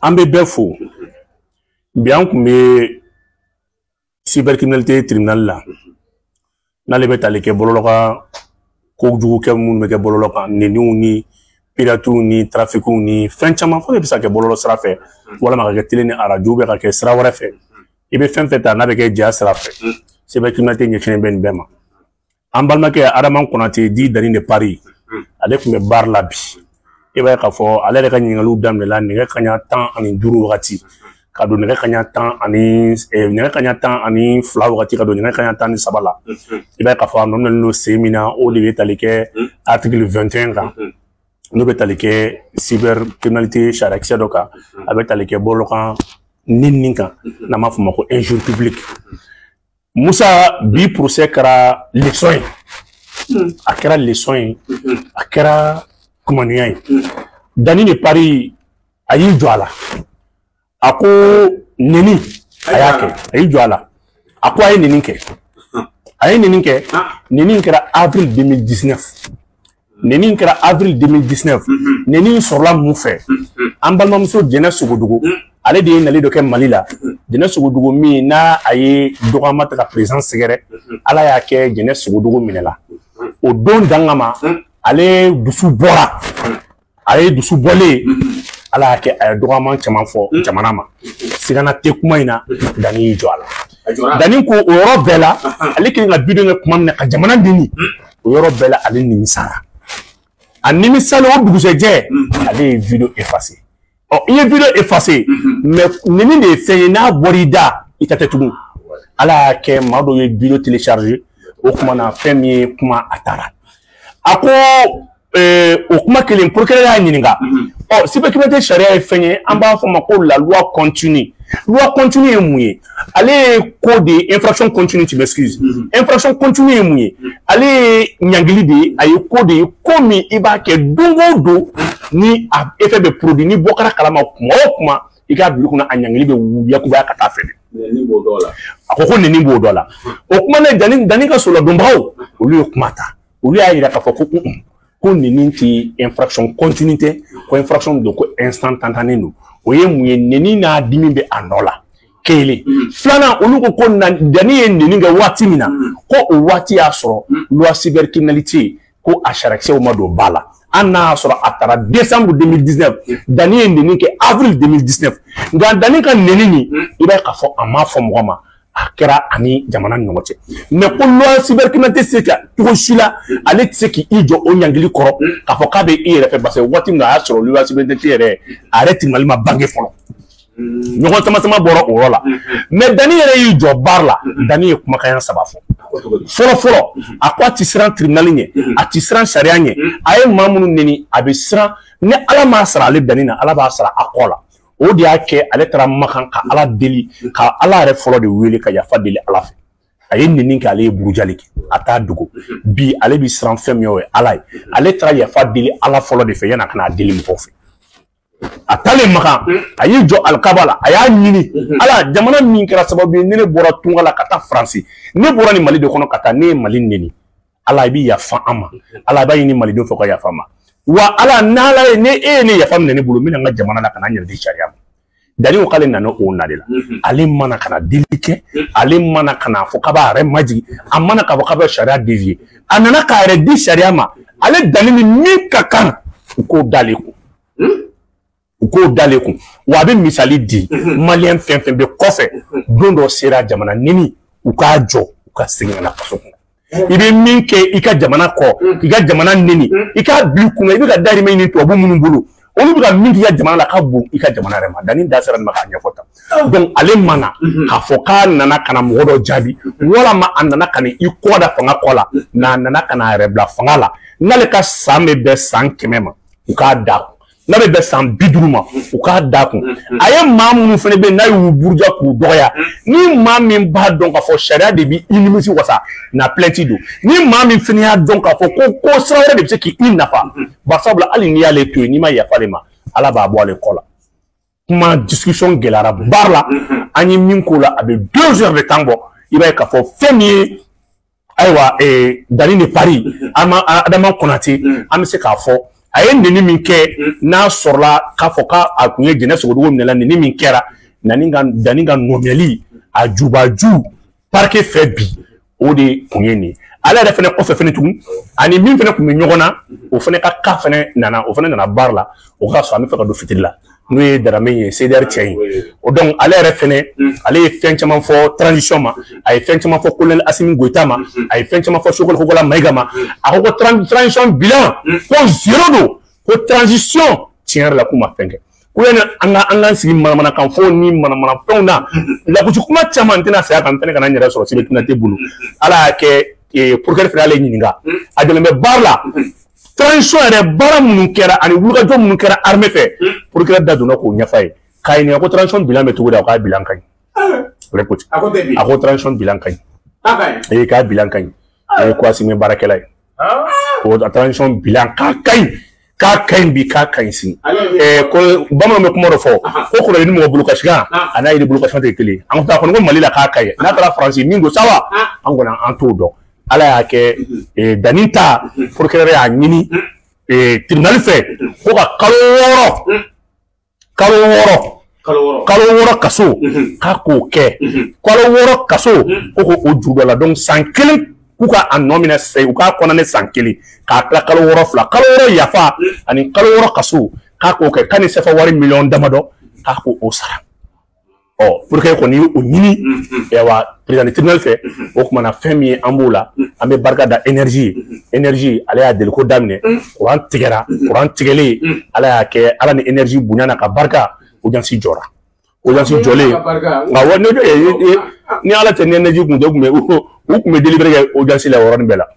An bɛ bɛɛ fo. Bi an tun bɛ cybercriminalité tribunal la, n'ale bɛ tali kɛ bɔlɔlɔ kan, kojugukɛ minnu bɛ kɛ bɔlɔlɔ kan, neniw ni piratew ni trafiquiw ni fɛn caman, fɛn bɛ se ka kɛ bɔlɔlɔ sira fɛ, walima ka kɛ télé ni arajo bɛ ka kɛ sira wɛrɛ fɛ. I bɛ fɛn fɛn ta n'a bɛ kɛ ja sira fɛ, cybercriminalité ɲɛsinnen bɛ nin bɛɛ ma. An balimakɛ Adama Konate dit Dani de Paris, ale tun bɛ baara la bi. I b'a ye k'a fɔ ale yɛrɛ ka ɲininkaliw daminɛla nɛgɛ kanɲɛ 15 wagati ka don nɛgɛ kanɲɛ tan ani nɛgɛ kanɲɛ 12 wagati ka don nɛgɛ kanɲɛ 13 la. I b'a ye k'a fɔ a nɔ minɛlen don sen min na, o de bɛ tali kɛ article 21 kan, n'o bɛ tali kɛ cybercriminalité sariyakisɛ dɔ kan. A bɛ tali kɛ bɔlɔlɔ kan nin kan, n'an b'a fɔ o ma ko injure publique. Musa, bi procès kɛra leçon ye, a kɛra leçon ye, a kɛra kumanuya ye. Dani de Paris, a y'i jɔ a la, a ko neni a y'a kɛ, a y'i jɔ a la, a ko a ye neni kɛ, a ye neni kɛ. Neni kɛra avril 2019, neni kɛra avril 2019. Neni sɔrɔla mun fɛ? An balimamuso Jɛnɛ Sogodogo, ale de ye nali dɔ kɛ Mali la. Jɛnɛ Sogodogo min n'a a ye dɔgɔma ta ka président sɛgɛrɛ, Ala y'a kɛ Jɛnɛ Sogodogo minɛla o don dan ma. Ale dusu bɔra, a ye dusu bɔlen, Ala y'a kɛ a ye dɔgɔman caman fɔ jamana ma. Sigana tɛ kuma in na, Dani y'i jɔ a la. Dani ko o yɔrɔ bɛɛ la, ale kelen ka vidéo kɛ kuma min na ka jamana neni, o yɔrɔ bɛɛ la ale nimisara. A nimisalen, o dugusɛjɛ ale ye vidéo effacé. Ɔ, i ye vidéo effacé, mais neni de ye fɛn ye, n'a bɔra i da, i ta tɛ tugun. Ala y'a kɛ maa dɔw ye vidéo téléchargé. O kuma na, fɛn min ye kuma, a taara a ko o kuma kelen, procureur y'a ɲininka. Ɔ, cybercriminalité sariya ye fɛn ye, an b'a fɔ ma ko la loi continue. Loi continue ye mun ye? Ale ye ko de ye infraction continue, tu m'excuses. Infraction continue ye mun ye? Ale ye ɲangili de ye, a ye ko de ye, ko min i b'a kɛ don o don, ni a effet bɛ produit, ni bɔ kɛra kalama kuma o kuma, i k'a bila i kunna a ɲangili bɛ yakubaya ka taa fɛ de. A ko neni b'o dɔ la. O kuma ne Dani ka soladonbagaw, olu ye kuma ta, olu y'a yira k'a fɔ ko neni tɛ infraction continue tɛ, ko infraction don, ko instantané don. O ye mun ye? Neni n'a dimi bɛ a nɔ la. Kelen filanan, olu ko Dani ye neni kɛ waati min na, ko o waati y'a sɔrɔ loi cybercriminalité ko a sariyakisɛw ma don ba la. Hali n'a y'a sɔrɔ a taara décembre 2019, Dani ye neni kɛ avril 2019. Nka Dani ka neni nin, i b'a ye k'a fɔ a m'a fɔ mɔgɔ ma, a kɛra ani jamana ni ɲɔgɔn cɛ. Mais ko loi cybercriminalité tɛ se ka cogo si la, ale tɛ se k'i jɔ o ɲangili kɔrɔ k'a fɔ k'a bɛ i yɛrɛ fɛ, parce que waati min na a y'a sɔrɔ loi cybercriminalité yɛrɛ, a yɛrɛ tribunal ma bange fɔlɔ. Ɲɔgɔn sama sama bɔra o yɔrɔ la. Mais Dani yɛrɛ y'i jɔ baara la. Dani ye kumakan saba fɔ. Fɔlɔ fɔlɔ, a ko a ti siran tribunal ɲɛ, a ti siran sariya ɲɛ. A ye maa minnu neni, a bɛ siran ni Ala m'a sara ale Dani na, Ala b'a sara a kɔ la. O de y'a kɛ ale taara Makan ka Ala deli, ka Ala yɛrɛ fɔlɔ de wele ka yafa deli Ala fɛ. A ye neni kɛ, ale ye burujali kɛ, a t'a dogo. Bi ale bɛ siran fɛn min ye, o ye Ala ye. Ale taara yafa deli Ala fɔlɔ de fɛ yan'a ka n'a deli mɔgɔw fɛ. A taalen Makan, a y'i jɔ alikaba la, a y'a ɲini Ala, jamana min kɛra sababu ye ni ne bɔra tunga la ka taa Faransi, ne bɔra nin Mali de kɔnɔ ka taa, ne ye Mali neni, Ala i bɛ yafa an ma, Ala i b'a ɲini malidenw fɛ ka yafa an ma. Wa Ala, n'Ala ye ne e ye ne yafa minɛ ne bolo, n bɛna n ka jamana la ka na n yɛrɛ di sariya ma. Dani ko k'ale nana o na de la. Ale mana ka na deli kɛ, ale mana ka na fɔ k'a b'a yɛrɛ majigin, a mana k'a fɔ k'a bɛ sariya dévier, a nana k'a yɛrɛ di sariya ma. Ale Dani ni min ka kan, u k'o d'ale kun, u k'o d'ale kun. Wa a bɛ misali di maliyɛn fɛn fɛn bɛ kɔfɛ, don dɔ sera jamana neni, u k'a jɔ, u ka segin ka na faso kɔnɔ. I bɛ min kɛ i ka jamana kɔ, k'i ka jamana neni, i k'a bila i kunna, i bɛ ka dahirimɛ ɲini tubabu minnu bolo, olu bɛ ka min k'i ka jamana la ka bon i ka jamana yɛrɛ ma. Dani da sera nin ma k'a ɲɛfɔ tan. Donc ale mana k'a fɔ k'a nana ka na mɔgɔ dɔ jaabi, walama a nana ka na i kɔ da fanga kɔ la, n'a nana ka na a yɛrɛ bila fanga la, n'ale ka san bɛ bɛn san 100 ma, u k'a da kun, n'a bɛ bɛn san 50 ma, u k'a da kun. A ye maa minnu fana bɛ yen n'a y'u buruja k'u dɔgɔya, ni maa min b'a dɔn k'a fɔ sariya de b'i nimisi wasa, na plainte don. Ni maa min fana y'a dɔn k'a fɔ ko sira wɛrɛ de bɛ se k'i nafa, barisabula hali n'i y'ale to yen, n'i ma yafa ale ma, Ala b'a bɔ ale kɔ la. Kuma discussion gɛlɛyara baara la. An ye min k'o la, a bɛ 2 heures de temps bɔ. I b'a ye k'a fɔ fɛn min ye, ayiwa, Dani de Paris, Adama Konate, an bɛ se k'a fɔ A ye neni min kɛ, n'a sɔrɔla k'a fɔ k'a kun ye Jɛnɛ Sogodogo minɛ la, neni min kɛra Dani ka nɔminɛli a jubaju parquet fɛ bi, o de kun ye nin ye. Ale yɛrɛ fɛnɛ kɔfɛ fɛnɛ tugun, ani min fɛnɛ kun bɛ ɲɔgɔn na, o fɛnɛ ka cas fɛnɛ nana, o fɛnɛ nana baara la, o ka sɔrɔ an bɛ fɛ ka don fitiri la, n'o ye Darame ye, CDR cɛ in. O donc ale yɛrɛ fɛnɛ, ale ye fɛn caman fɔ transition ma, a ye fɛn caman fɔ colonel Assimi Goïta ma, a ye fɛn caman fɔ Choguel Kokalla Maïga ma. A ko ko transition bilan ko zéro don, ko transition tiɲɛ yɛrɛ la k'u ma fɛn kɛ. Ko yani an k'an sigi manamanakan fɔ ni manamanafɛnw na, lagosi kuma caman n tɛna saya kan, n fɛnɛ kana n yɛrɛ sɔrɔ Sebe Tunate bolo. Ala y'a kɛ procureur fɛnɛ y'ale ɲininka, a jɔlen bɛ baara la, transition yɛrɛ baara minnu kɛra ani wulikajɔ minnu kɛra armée fɛ, procureur da donna k'o ɲɛf'a ye, k'a ɲininka ko transition bilan bɛ cogo di, a k'a bilan ka ɲi. A ko transition bilan ka ɲi, ee k'a bilan ka ɲi, ee ko Assimi baarakɛla ye, ko transition bilan k'a ka ɲi, k'a ka ɲi bi, k'a ka ɲi sini. Ko bamananw bɛ kuma dɔ fɔ ko kɔrɔlen ni mɔgɔ bolokasikan a n'a yiri bolokasikan tɛ kelen. An ko kɔni ko Mali la k'a ka ɲi, n'a taara Faransi min don sawa, an kɔni an t'o dɔn. Ala y'a kɛ Dani ta, procureur y'a ɲini tribunal fɛ ko ka kalo wɔɔrɔ kaso k'a k'o kɛ, kalo 6 kaso ko k'o juru dɔ la. Donc san kelen k'u ka a nɔ minɛ, u k'a kɔnɔna san kelen k'a tila kalo 6 fila, kalo 6 yafa ani kalo 6 kaso k'a k'o kɛ, k'a ni sefa wari miliyɔn damadɔ k'a k'o sara. Ɔ procureur kɔni y'o ɲini ayiwa président tribunal fɛ. O tuma na fɛn min ye an b'o la, an bɛ barika da énergie ye. Énergie ale y'a deliko daminɛ, kuran tigɛra, kuran tigɛlen Ala y'a kɛ, Ala ni énergie bonya na ka barika, audience jɔra. Audience jɔlen, nka ni Ala tɛ, ni énergie kun tɛ, u kun bɛ délibéré kɛ audience la o yɔrɔnin bɛɛ la.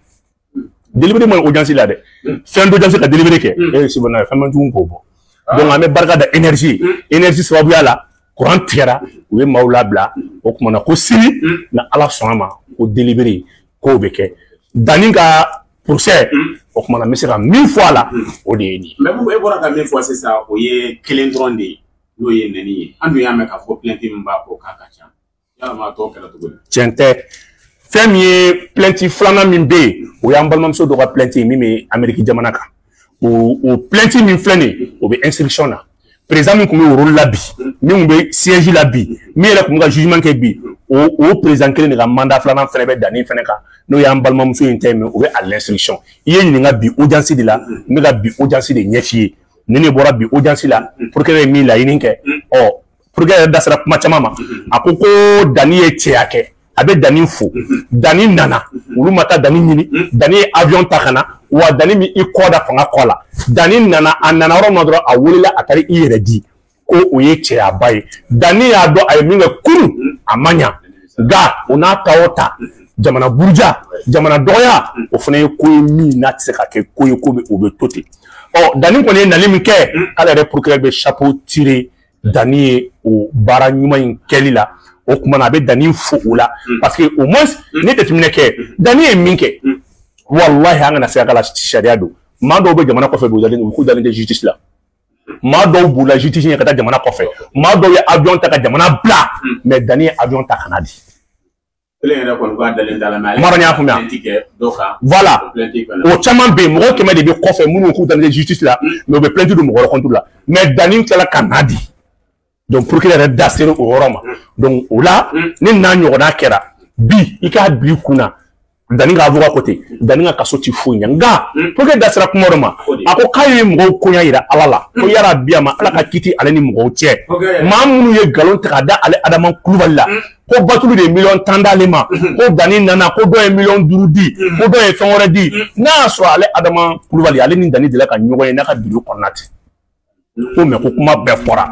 Délibéré ma audience la dɛ, fɛn d'audience ka délibéré kɛ, e sibana fɛn man jugu k'o bɔ. Donc an bɛ barika da énergie, énergie sababuya la kuran tigɛra, u ye maaw labila. O tuma na ko sini na Ala sɔnna ma ko délibéré k'o bɛ kɛ Dani ka procès. O tuma na n bɛ se ka min fɔ a la, o de ye nin ye. Mais e bɔra ka min fɔ sisan, o ye kelen dɔrɔn de ye, n'o ye nɛni ye. An dun y'a mɛn k'a fɔ plainte min b'a kɔ k'a ka ca, yalama a tɔ kɛra cogo di? Tiɲɛ tɛ. Fɛn min ye plainte filanan min bɛ yen, o y'an balimamuso dɔ ka plainte ye min bɛ Amérique jamana kan. O plainte min filɛ nin ye, o bɛ instruction na. Président min tun bɛ rôle la bi, min tun bɛ siège la bi, min yɛrɛ tun bɛ ka jugement kɛ bi, o président kelen de ka mandat filanan fɛnɛ bɛ Dani fɛnɛ kan, n'o y'an balimamuso in ta ye, mais o bɛ à l'instruction. I ye ɲininka bi audience de la, n bɛ ka bi audience de ɲɛf'i ye. Nin de bɔra bi audience la, procureur ye min laɲini kɛ. Ɔ procureur yɛrɛ da sera kuma caman ma, a ko ko Dani ye cɛya kɛ, a bɛ Dani fo. Dani nana, olu ma taa Dani ɲini, Dani ye avion ta ka na, wa Dani min i kɔ da fanga kɔ la. Dani nana, a nana yɔrɔ min na dɔrɔn, a welela, a taara i yɛrɛ di, ko o ye cɛyaba ye. Dani y'a dɔn a ye min kɛ kunun, a ma ɲa, nka o n'a ta o ta, jamana buruja, jamana dɔgɔya, o fana ye ko ye min n'a tɛ se ka kɛ ko ye, ko bɛ o bɛ to ten. Ɔ Dani kɔni ye nali min kɛ, k'ale yɛrɛ procureur bɛ chapeau tirer Dani ye o baara ɲuman in kɛli la. O tuma na a bɛ Dani fo o la, parce que au moins ne jateminɛ kɛ, Dani ye min kɛ, walahi an kana se ka la sariya don. Maa dɔw bɛ jamana kɔfɛ, u k'u dalen tɛ justice la. Maa dɔw b'u la justice ɲɛ ka taa jamana kɔfɛ, maa dɔw ye avion ta ka jamana bila, mais Dani ye avion ta ka na di. Mara y'a faamuya, voilà, o caman bɛ yen, mɔgɔ 100 de bɛ kɔfɛ minnu k'u dalen tɛ justice la, mais u bɛ plainte don mɔgɔ wɛrɛ contre la, mais Dani tilala ka na di. Donc procureur yɛrɛ da sera o yɔrɔ ma. Donc o la ni n'a ɲɔgɔnna kɛra bi, i k'a bila i kun na, Dani ka avocat ko ten, Dani ka kaso ti foyi ɲɛ. Nka procureur da sera kuma dɔ ma, a ko k'a ye mɔgɔw koɲa yira Ala la, ko yara bi a ma Ala ka kiti ale ni mɔgɔw cɛ, maa minnu ye nkalon ta ka da ale Adama Kulubali la, ko Batulu de ye miliyɔn 10 d'ale ma, ko Dani nana, ko dɔ ye miliyɔn 5 di, ko dɔ ye fɛn wɛrɛ di. N'a y'a sɔrɔ ale Adama Kulubali, ale ni Dani delila ka ɲɔgɔn ye n'a ka biro kɔnɔna ten, ko mɛ ko kuma bɛɛ fɔra.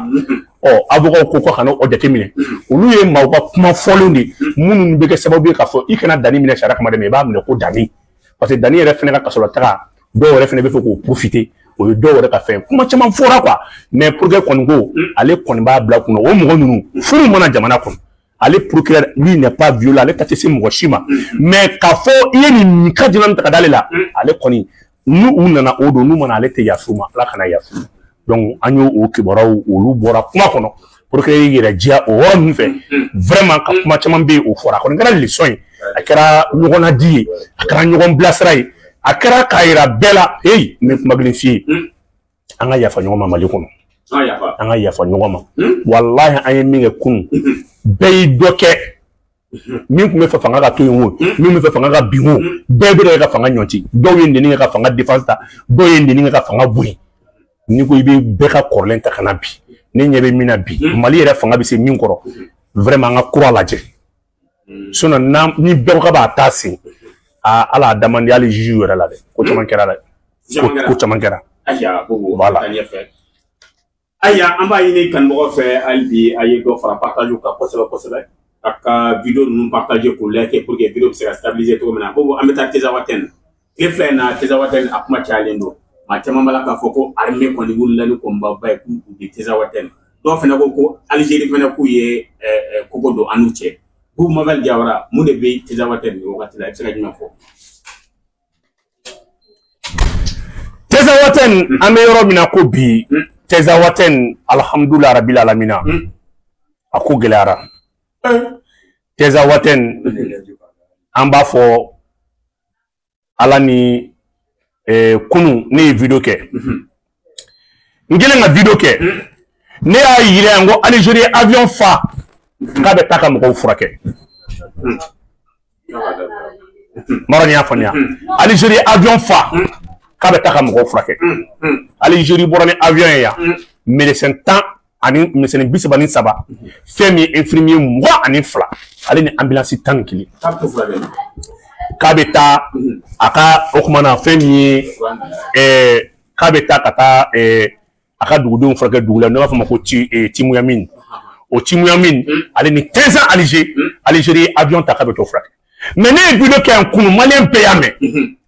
Ɔ avocat ko ko kana o jateminɛ, olu ye maaw ka kuma fɔlenw de minnu bɛ kɛ sababu ye k'a fɔ i kana Dani minɛ sariya kama dɛ, mais i b'a minɛ ko Dani, parce que Dani yɛrɛ fɛnɛ ka kasolataga, dɔw yɛrɛ fɛnɛ bɛ fɛ k'o profiter, o ye dɔw yɛrɛ ka fɛn. Kuma caman fɔra quoi, mais procureur kɔni ko ale kɔni b'a bila kunna, o mɔgɔ ninnu furu mana jamana kɔnɔ, ale procureur lui n'est pas violent, ale ta tɛ se mɔgɔ si ma, mais k'a fɔ i ye nin ka jama min ta ka d'ale la, ale kɔni n'u u nana o don, n'u mana ale tɛ yafa u ma, Ala kana yafa u ma. Donc an y'o o kibaruyaw olu bɔra kuma kɔnɔ, procureur y'i yɛrɛ diya o yɔrɔ ninnu fɛ, vraiment ka kuma caman bɛ yen o fɔra, a kɔni kɛra leçon ye, a kɛra ɲɔgɔnnadi ye, a kɛra ɲɔgɔn bilasira ye, a kɛra k'a yira bɛɛ la. Hey, n bɛ kuma kelen f'i ye, An ka yafa ɲɔgɔn ma Mali kɔnɔ. An ka yafa ɲɔgɔn ma. Walahi an ye min kɛ kunun, bɛɛ y'i dɔ kɛ. Min tun bɛ fɛ fanga ka to yen o, min bɛ fɛ fanga ka bin o, bɛɛ bɛ ka fanga ɲɔnti. Dɔw ye nɛni kɛ ka fanga défense ta, dɔw ye nɛni kɛ ka fanga bɔ yen. N'i ko i bɛ bɛɛ ka kɔrɔlen ta ka na bi, ne ɲɛ bɛ min na bi, Mali yɛrɛ fanga bɛ se min kɔrɔ, vraiment an ka kura lajɛ. Sinon ni bɛɛ ko k'a b'a ta sen, aa ala a da man di hali juge yɛrɛ la dɛ. Ko caman kɛra dɛ. Ko caman kɛra. Ayiwa, voilà. Ayiwa, an b'a ɲini kanubagaw fɛ hali bi a ye dɔ fara partage kan kosɛbɛ kosɛbɛ. A ka vidéo ninnu partager k'u like pour que vidéo bɛ se ka stabiliser cogo min na. Ko an bɛ taa Tinzawatène. Tile fila in na Tinzawatène a kuma cayalen don. Maa caman b'a la k'a fɔ ko armée kɔni wulila ni kɔnbaba ye k'u bi Tinzawatène. Dɔw fana ko ko Algérie fana k'u ye koko don an n'u cɛ. Boubou Mabel Diawara, mun de bɛ Tinzawatène nin wagati la, i bɛ se ka jumɛn fɔ? Tinzawatène, an bɛ yɔrɔ min na ko bi, Tinzawatène alhamdulilayi rabil alamina, a ko gɛlɛyara. Tinzawatène, an b'a fɔ ala ni kunun ne ye vidéo kɛ. N kɛlen ka vidéo kɛ, ne y'a yira yan ko Algérie ye avion fa k'a bɛ taa ka mɔgɔw furakɛ. Mara ni y'a faamuya. Algérie ye avion fa k'a bɛ taa ka mɔgɔw furakɛ. Algérie bɔra ni avion ye yan, médecin 10 ani médecin 33, fɛn min ye infirmier 22, ale ni ambulance 11. K'a bɛ taa a ka o kuma na fɛn min ye k'a bɛ taa ka taa a ka dugudenw furakɛ dugu la, n'o b'a fɔ ma ko Timouyamin. O Timouyamin ale ni 15 Alger, Algérie ye avion ta k'a bɛ t'o furakɛ. Mais ne ye vidéo kɛ yan kunun, malien bɛɛ y'a mɛn.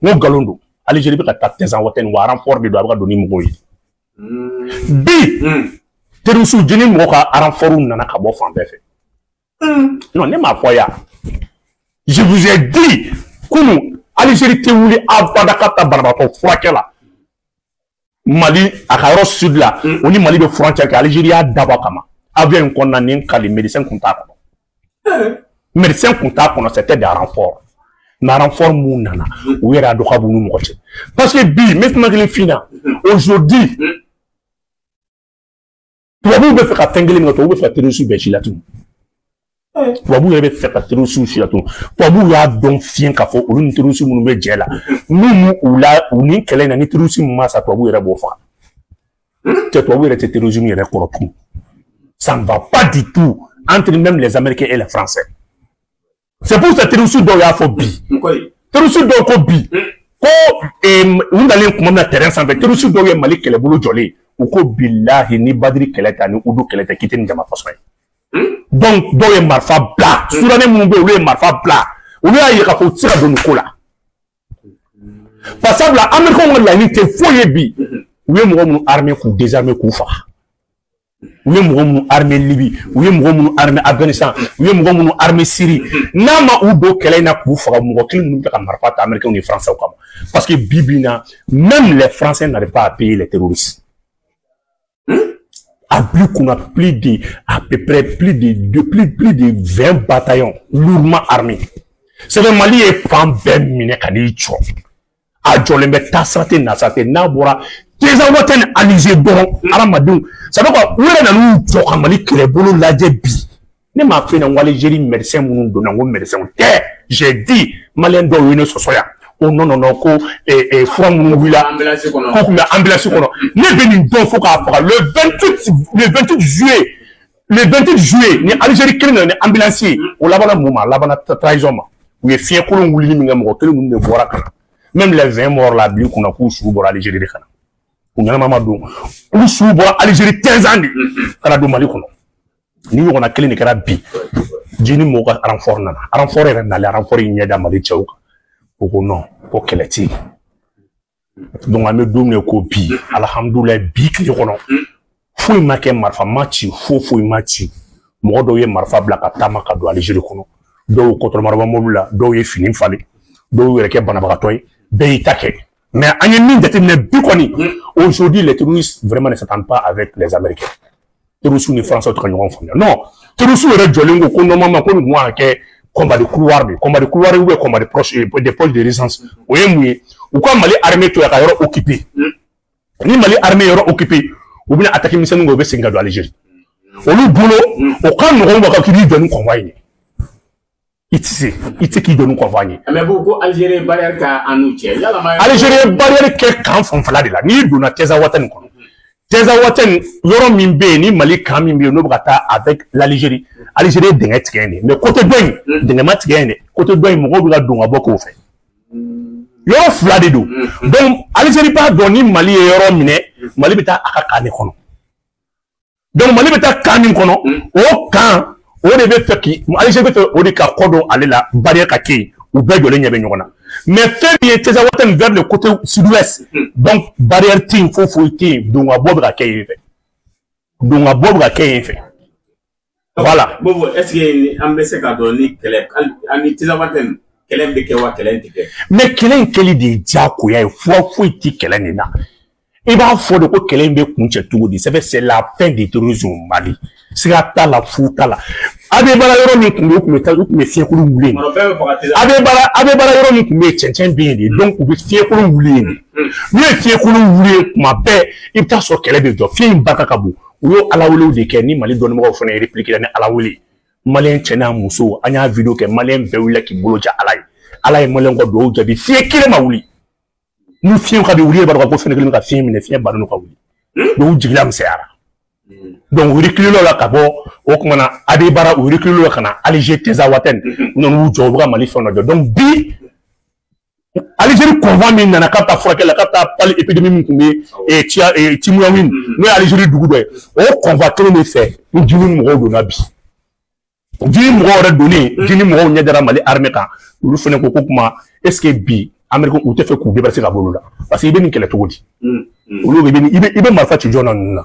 N ko nkalon don. Algérie bɛ ka taa Tinzawatène wa renfort de don, a bɛ ka don ni mɔgɔw ye. Bi terroriste jeni mɔgɔ ka renfort nana ka bɔ fan bɛɛ fɛ. Non, ne m'a fɔ yan. Je vous ai dit kunun Algérie tɛ wuli abada ka taa banabaatɔ furakɛ la. Mali a ka yɔrɔ sud la, o ni Mali bɛ frontière kɛ, Algérie y'a dabɔ a kama. Avion in kɔnɔna ni kali médecin kun t'a kɔnɔ. Médecin kun t'a kɔnɔ, c'était des renforts. Mais renfort mun nana, u yɛrɛ y'a dɔn k'a b'u ni mɔgɔ cɛ. Parce que bi, n bɛ kuma kelen f'i ɲɛna, aujourd'hui, tubabuw bɛ fɛ ka fɛn kelen min kɛ, tubabuw bɛ fɛ ka terroriste bɛɛ si latunu. Tubabuw yɛrɛ bɛ fɛ ka terroriste si latunu. Tubabuw y'a dɔn fiɲɛ k'a fɔ olu ni terroriste minnu bɛ jɛ la, n'u m'u la u ni kɛlɛ in na, ni terroriste min ma sa, tubabuw yɛrɛ b'o faga. Cɛ tubabuw yɛrɛ tɛ terrorisme yɛrɛ kɔrɔ tugun. Ça ne va pas du tout entre même les Américains et les Français. C'est pour ça que terroriste dɔw y'a fɔ bi. Terroriste dɔw ko bi ko u nalen kuma min na terrain sanfɛ, terroriste dɔw ye Mali kɛlɛbolo jɔlen, u ko bilahi ni Badiri kɛlɛ tɛ ani Udu kɛlɛ tɛ, k'i tɛ nin jama façon ye. Donc dɔw ye marifa bila, Soudanais minnu bɛ yen, olu ye marifa bila, olu y'a ye k'a fɔ u tɛ se ka don nin ko la. Par sabula Américains ka laɲini tɛ foyi ye bi, u ye mɔgɔ minnu armé k'u désarmé k'u faga. U ye mɔgɔ minnu armé Libye, u ye mɔgɔ minnu armé Afghanistan, u ye mɔgɔ minnu armé Syrie, n'a ma u don kɛlɛ in na k'u faga, mɔgɔ kelen ninnu bɛ ka marifa ta Américains ni Français kama. Parce que bi bi in na, même les Français n'arrivent pas à payer les terroristes. A plus qu'on a plus de, à peu près plus de, plus de 20 bataillons lourdement armés. C'est que Mali ye fan bɛɛ minɛ ka n'i jɔ. A jɔlen bɛ taasira tɛ nasira tɛ, n'a bɔra Tinzawatène Alger dɔrɔn hadamadenw, ça veut quoi, u yɛrɛ nan'u jɔ ka Mali kɛlɛbolo lajɛ bi. Ne m'a f'i ɲɛna n ko Algérie médecin minnu donna, n ko médecin tɛ. J'ai dit malien dɔw ye ne sɔsɔ yan. Ko non non non, ko fura minnu wulila ko kun bɛ ambulance kɔnɔ. Ne bɛ nin dɔn fo k'a faga. Le 28 juillet, le 28 juillet ni Algérie kelen nana ni ambulance ye, o labanna mun ma? A labanna trahison ma. U ye fiɲɛ kolon wulili min kɛ, mɔgɔ kelen ninnu de bɔra ka na. Même les 20 morts la bil'i kunna k'u su bɔra Algérie de ka na. U ɲɛnama ma don. Olu su bɔra Algérie 15 ans de ka na don Mali kɔnɔ. Ni ɲɔgɔnna kelen de kɛra bi. Jini mɔgɔw ka renfort nana. Renfort yɛrɛ nalen, renfort y'i ɲɛ da Mali cɛw kan. O ko non, ko kɛlɛ tɛ yen. Donc an bɛ don min na ko bi, alhamdulilayi, bi tile kɔnɔ, foyi ma kɛ, marifa ma ci, foyi foyi ma ci. Mɔgɔ dɔw ye marifa bila ka taama ka don Algérie kɔnɔ. Dɔw kɔtɔrɔmaraba mobili la, dɔw ye fini falen, dɔw y'u yɛrɛ kɛ banabagatɔ ye, bɛɛ y'i ta kɛ. Mais an ye min jateminɛ bi kɔni, aujourd'hui les terroristes vraiment ne s'entendent pas avec les Américains. Terroristes ni Français tɛ ka ɲɔgɔn faamuya. Non, terroristes yɛrɛ jɔlen ko ko normalement ko nin kun kan ka kɛ combat de couloir de, combat de couloir ou bien combat de proche de poche de résistance. O ye mun ye? U ka Mali armée to yan ka yɔrɔ occuper. Ni Mali armée yɔrɔ occupé, u bɛna attaque misɛnninw kɛ, u bɛ segin ka don Algérie. Olu bolo o ka nɔgɔn ma k'i b'i jɔ ni convoi ye. I tɛ se, i tɛ k'i jɔ ni convoi ye. Mais ko Algérie barrière ka an n'u cɛ. Yala ma Algérie barrière kɛ camp fanfɛla de la. N'i donna Tinzaouaten nin kɔnɔ, Tinzaouaten yɔrɔ min bɛ yen ni Mali camp min bɛ yen n'o bɛ ka taa avec l'Algérie, Algérie ye dingɛ tigɛ yen de. Mais côté dɔ in, dingɛ ma tigɛ yen dɛ. Côté dɔ in mɔgɔw bɛ ka don ka bɔ k'o fɛ. Yɔrɔ fila de don. Donc Algérie b'a dɔn ni Mali ye yɔrɔ minɛ, Mali bɛ taa a ka camp de kɔnɔ. Donc Mali bɛ taa camp min kɔnɔ, o camp o de bɛ fɛ k'i Algérie bɛ fɛ o de ka kɔ don ale la, barrière ka kɛ yen, u bɛɛ jɔlen ɲɛ bɛ ɲɔgɔn na. Mais fɛn min ye Tinzaouaten vers le côté sud-ouest, donc barrière tɛ yen, foyi foyi tɛ yen, don ka bɔ bɛ ka kɛ yen fɛ. Don ka bɔ bɛ ka kɛ yen fɛ. Voilà. Bon, est-ce que an bɛ se k'a dɔn ni kɛlɛ ani Tinzaouaten kɛlɛ bɛ kɛ wa kɛlɛ tɛ kɛ? Mais kɛlɛ in kɛli de ye diyagoya ye, fura foyi tɛ kɛlɛ nin na. I b'a fɔ de ko kɛlɛ in bɛ kuncɛ cogo di? C'est la fin du terrorisme au Mali. Siga t'a la, fu t'a la. A bɛ baara yɔrɔ min tun bɛ yen, u tun bɛ taa, u tun bɛ fiɲɛkolo wuli yen. A bɛ baara, a bɛ baara yɔrɔ min tun bɛ yen, cɛncɛn bɛ yen de. Donc u bɛ fiɲɛkolo wuli yen de. N'u ye fiɲɛkolo wuli yen kuma bɛɛ, i bɛ taa sɔrɔ kɛlɛ bɛ jɔ. Fiɲɛ in barika ka bon. U y'o ala welew de kɛ ni Mali dɔnnibagaw fana ye répliquer ni ala wele. Malien cɛ n'a muso, an y'a vidéo kɛ, Malien bɛɛ wulila k'i bolo ja Ala ye. Ala ye Malien ka dugawu jaabi, fiɲɛ kelen ma wuli. Ni fiɲɛ ka di wuli, e b'a dɔn ko fɛn kelen ka fiɲɛ minɛ, fiɲɛ bannen ka wuli. Donc u jigila misɛnyara. Donc u reculé la ka bɔ o kuma na Adebara, u reculé la ka na Alger Tinzaouaten. U nana u jɔ, u bɛ ka Mali fɛn dɔ jɔ. Donc bi Algérie convoi min nana k'a bɛ taa furakɛ la, k'a bɛ taa palu épidémie min tun bɛ Timiaouine, n'o ye Algérie dugu dɔ ye, o convoi kelen de fɛ ni JNIM mɔgɔw donna bi. JNIM mɔgɔw yɛrɛ donnen, JNIM mɔgɔw ɲɛ dara Mali armée kan, olu fana ko kuma est ce que bi Amérique u tɛ fɛ k'u débarrasser ka bɔ olu la, parce que i bɛ nin kɛlɛ cogo di? Olu bɛ i bɛ marifa ci jɔn na ninnu na?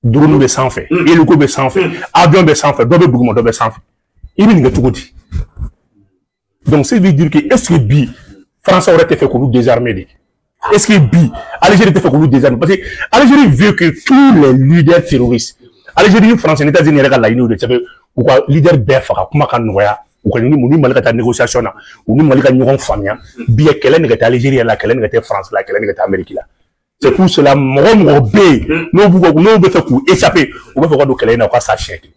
Drone bɛ sanfɛ, hélico bɛ sanfɛ, avion bɛ sanfɛ, dɔ bɛ duguma, dɔ bɛ sanfɛ. I bɛ nin kɛ cogo di? Donc ça veut dire que est ce que bi Français yɛrɛ tɛ fɛ k'olu désarmer de? Est ce que bi Algérie tɛ fɛ k'olu désarmer? Parce que Algérie veut que tous les leaders terroristes, Algérie ni France ni États-Unis yɛrɛ ka laɲiniw de c'est u ka leader bɛɛ faga, kuma ka nɔgɔya, u ka ni Mali ka taa négociation na, u ni Mali ka ɲɔgɔn faamuya. Bi kɛlɛ nin ka taa Algérie la, kɛlɛ nin ka taa France la, kɛlɛ nin ka taa Amérique la. C'est pour cela mɔgɔ mɔgɔ bɛ yen n'o b'u n'o bɛ fɛ k'u échapper, u bɛ fɛ ka don kɛlɛ in na, u ka sa siɲɛ kelen.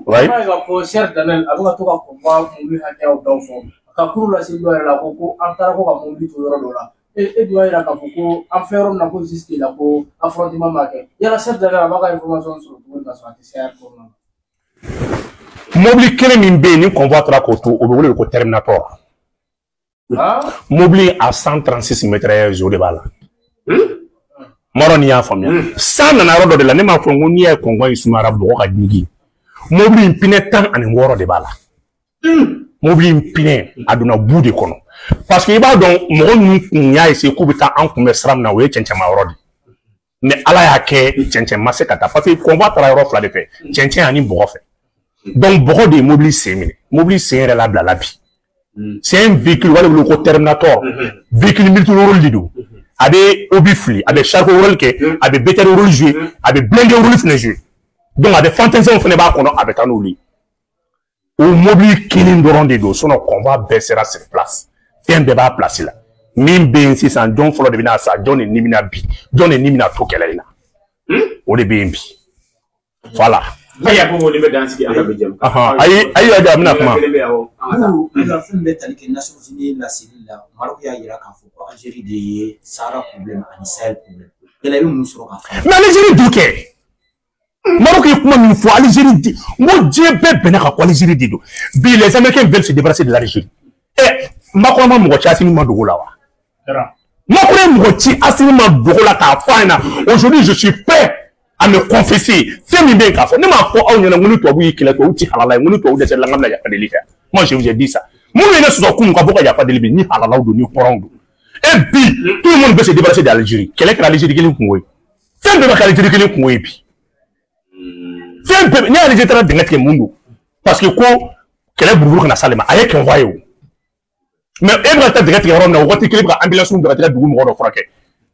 Ouais. K'a fɔ Cheikh Daniel a bɛ ka to ka convoi mobili hakɛyaw dɔw fɔ a ka kuru lase dɔw yɛrɛ la, ko an taara ko ka mobili to yɔrɔ dɔ la, e dun y'a jira k'a fɔ ko an filɛ yɔrɔ min na ko jusque là ko affrontement ma kɛ. Yala Cheikh Daniel a b'a ka information sɔrɔ cogo di ka sɔrɔ a tɛ CR kɔnɔna na? Mobili kelen min bɛ yen ni convoi taara k'o to, o bɛ wele de ko Terminator. Mobili à 136 mètres o de b'a la. Mɔrɔ n'i y'a faamuya, san nana yɔrɔ dɔ de la, ne m'a fɔ n ko n'i y'a ye convoi in sumayara bɔgɔ ka ɲigin. Mobili in pneu 16 de b'a la. Mobili in pneu a donna bu de kɔnɔ. Parce que i b'a dɔn mɔgɔ ninnu kun y'a essayer k'u bɛ taa an kunbɛ sira min na, o ye cɛncɛnma yɔrɔ de. Mais Ala y'a kɛ cɛncɛn ma se ka taa, parce que convoi taara yɔrɔ fila de fɛ, cɛncɛn ani bɔgɔ fɛ. Donc bɔgɔ de ye mobili sen minɛ. Mobili sen yɛrɛ labilala bi. C'est un véhicule, u b'a wele ko Terminator. Véhicule multi-rôle de don. A bɛ obus fili, a bɛ chariot rôle kɛ, a bɛ BTR rôle jouer, a bɛ blindé rôle fana jouer. Donc a bɛ fantassin fana b'a kɔnɔ, a bɛ taa n'olu ye. O mobili kelen dɔrɔn de don, sinon convoi bɛɛ sera sur place. Fɛn bɛɛ b'a place la. Min bɛ yen sisan, jɔn fɔlɔ de bɛna sa, jɔn de ni bɛna bi, jɔn de ni bɛna to kɛlɛ in na. O de bɛ yen bi. Voilà. Ayiwa, ko nin bɛ dan sigi an ka bi jɛmu. Ayi ayi, a bɛna kuma. Ne ka fɛn bɛɛ tali kɛ Nations Unies laseli la, Maroc y'a jira k'a fɔ ko Algérie de ye Sahara problème ani Sahel problème. Yala i bɛ mun sɔrɔ k'a fɔ? Mais Algérie dun kɛ. Maroc ye kuma min fɔ Algérie di, n ko diɲɛ bɛɛ bɛnna ka ko Algérie de don. Bi les Américains veulent se débarrasser de l'Algérie. Ɛ Macron ma mɔgɔ ci Assimi ma dogo la wa? Macron ye mɔgɔ ci Assimi ma dogo la k'a fɔ a ɲɛna, aujourd'hui je suis prêt à me confesser. Fɛn min bɛ yen k'a fɔ, ne m'a fɔ aw ɲɛna n ko ni tubabu y'i kɛlɛ, tubabu ti halala ye, n ko ni tubabu dɛsɛra n ka bɛna yafa deli kɛ. Moi je vous ai dit ça. Minnu ye ne sɔsɔ kunun ka bɔ ka yafa deli bi, ni halalaw don, ni hɔrɔnw don. Et bi tout le monde veut se débarrasser de l'Algérie. Kɛlɛ kɛra Algérie kelen kungo ye. Fɛn bɛɛ bɛ kɛ Algérie kelen kungo ye bi. Fɛn bɛɛ ni Algérie taara dingɛ tigɛ mun don? Parce que ko kɛlɛ buruburu kana s'ale ma, a ye convoi ye o. Mais e bɛ ka taa dingɛ tigɛ yɔrɔ min na, o waati kelen bɛ ka ambulance bila ka taa dugu mɔgɔ dɔ furakɛ.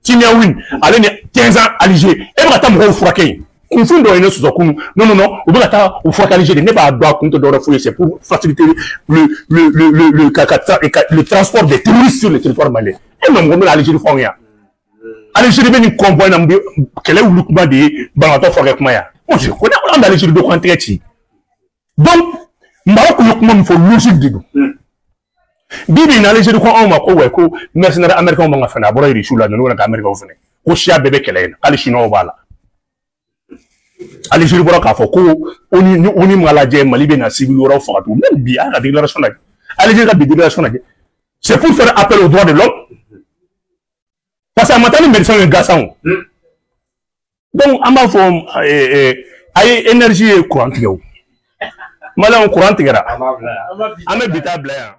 Timiaouine ale ni 15 ans Alger, e bɛ ka taa mɔgɔw furakɛ yen. Kunfin dɔ ye ne sɔsɔ kunun, non non non, u bɛ ka taa u furakɛ Alger de, ne b'a dɔn a kun tɛ dɔwɛrɛ foyi ye, c'est pour faciliter le transport des terroristes sur le territoire malien. E ma mɔgɔ min Algérie fɔ anw ye. Algérie bɛ nin convoi na kɛlɛ wuli kuma de ye banabaatɔ furakɛ kuma ya. Moi je connais an bɛ Algérie dɔ ko an tɛgɛ ci. Donc Maroc ye kuma min fɔ logique de don. Bi bi in na Algérie ko anw ma ko ouais ko mercenaires américains man ka fɛnɛ a bɔra Russie la ninnu ka américains fɛnɛ ko siya bɛɛ bɛ kɛlɛ in na hali chinois b'a la. Algérie bɔra k'a fɔ ko ONU ni ONU ma lajɛ Mali bɛ na civil wɛrɛw faga tugun même bi a ka déclaration lajɛ Algérie ka bi déclaration lajɛ c'est pour faire appel aux droits de l'homme parce que a ma taa ni médecin ye gasan o. Donc an b'a fɔ a ye énergie ye courant tigɛ o maliyɛnw courant tigɛra an bɛ bi ta bila yan.